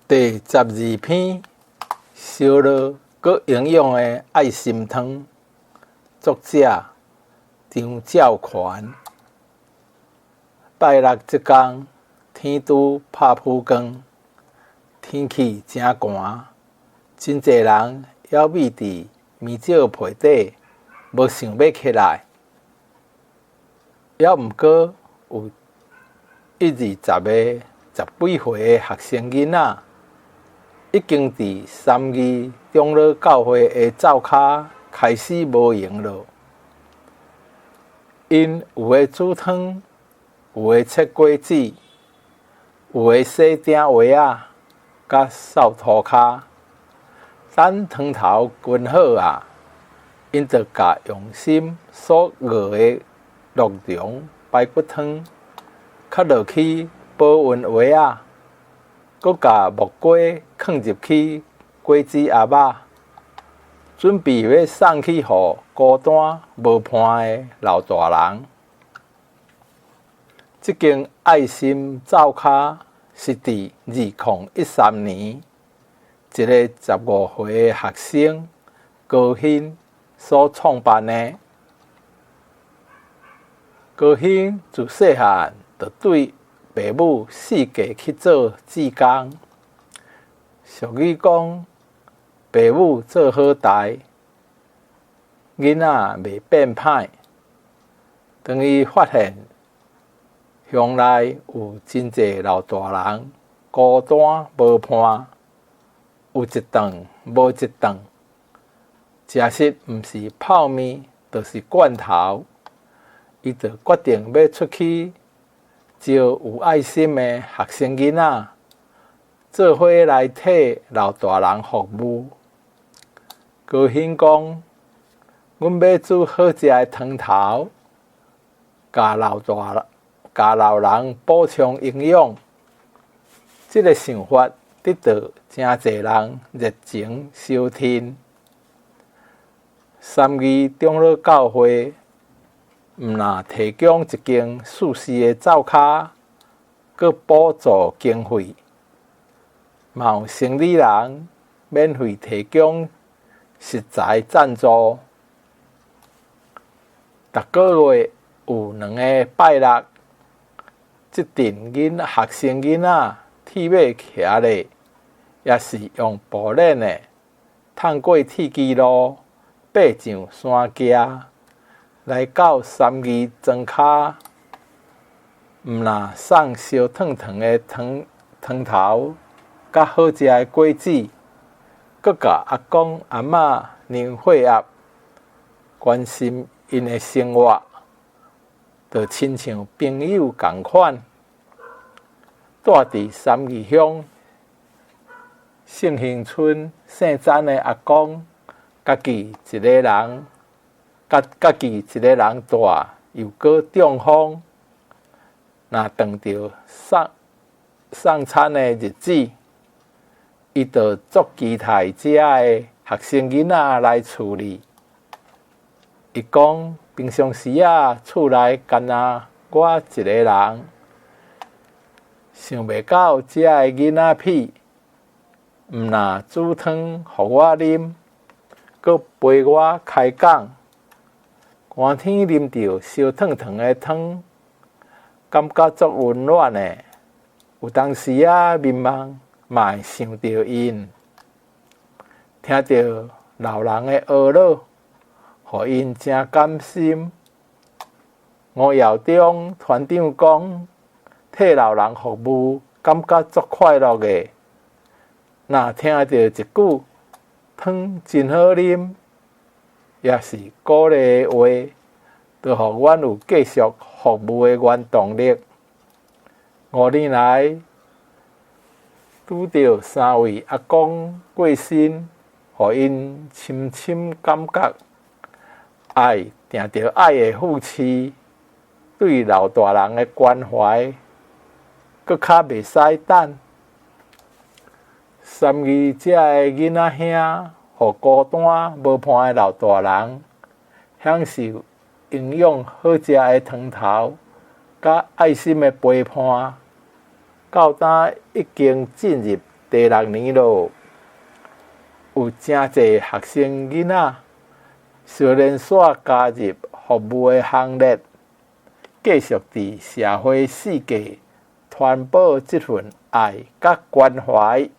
第12篇，燒熱閣營養的愛心湯，作者張照權。拜六這工，天拄拍浡光，天氣誠寒，真濟人猶覕佇棉罩被底，無想欲起來。猶毋過有一二十个十幾歲的學生囡仔，已經佇三義長老教會的灶跤開始無閒囉。𪜶有的煮湯，有的切果子，有的洗鼎碗仔，佮掃塗跤。等湯頭滾好矣，𪜶就共用心所熬的鹿茸排骨湯，較落去保溫碗仔，閣共木瓜囥入去果子盒仔，準備欲送去予孤單無伴的老大人。這間愛心灶跤是佇2013年，一个15歲的學生高興所創辦的。高興自細漢就對爸母四界去做志工。俗語講，爸母做好代，囡仔袂變歹。當伊發現鄉內有真濟老大人孤單無伴，有一頓無一頓，食食毋是泡麵，就是罐頭，伊就決定欲出去招有愛心的學生囡仔，做伙來替老大人服務。高興講，阮欲煮好食的湯頭，共老大共老人補充營養。這个想法得到誠濟人熱情相挺。三義長老教會毋但提供一間舒適的灶跤，閣補助經費，嘛有生理人免費提供食材贊助。逐个月有兩个拜六，這陣學生囡仔鐵馬騎咧，抑是用步練的，通過鐵支路，爬上山崎，來到三義莊跤，毋但送燒燙燙的湯湯頭，佮好食的果子，閣共阿公阿嬤量血壓，關心𪜶的生活，就親像朋友仝款。住佇三義鄉聖興村姓詹的阿公，家己一个人，家己一个人住，又閣中風，若碰著送送餐的日子，伊就足期待遮的學生囡仔來處理。伊講平常時仔，厝內干焦我一个人，想袂到遮的囡仔佚，毋但煮湯予我啉，閣陪我開講。寒天啉著燒燙燙的湯，感覺足溫暖的。有當時仔眠夢嘛會想著𪜶，聽著老人的呵咾，予𪜶誠甘心。吳耀中團長講，替老人服務，感覺足快樂的。若聽著一句湯真好啉，抑是鼓勵的話，就予阮有繼續服務的原動力。5年來，拄著三位阿公過身，予𪜶深深感覺愛，定著愛會扶持，對老大人的關懷，閣較袂使等。三義遮的囡仔兄，予孤單無伴的老大人享受營養好食的湯頭，佮愛心的陪伴，到今已經進入第六年囉。有誠濟學生囡仔，相連紲加入服務的行列，繼續佇社會世界傳播這份愛佮關懷。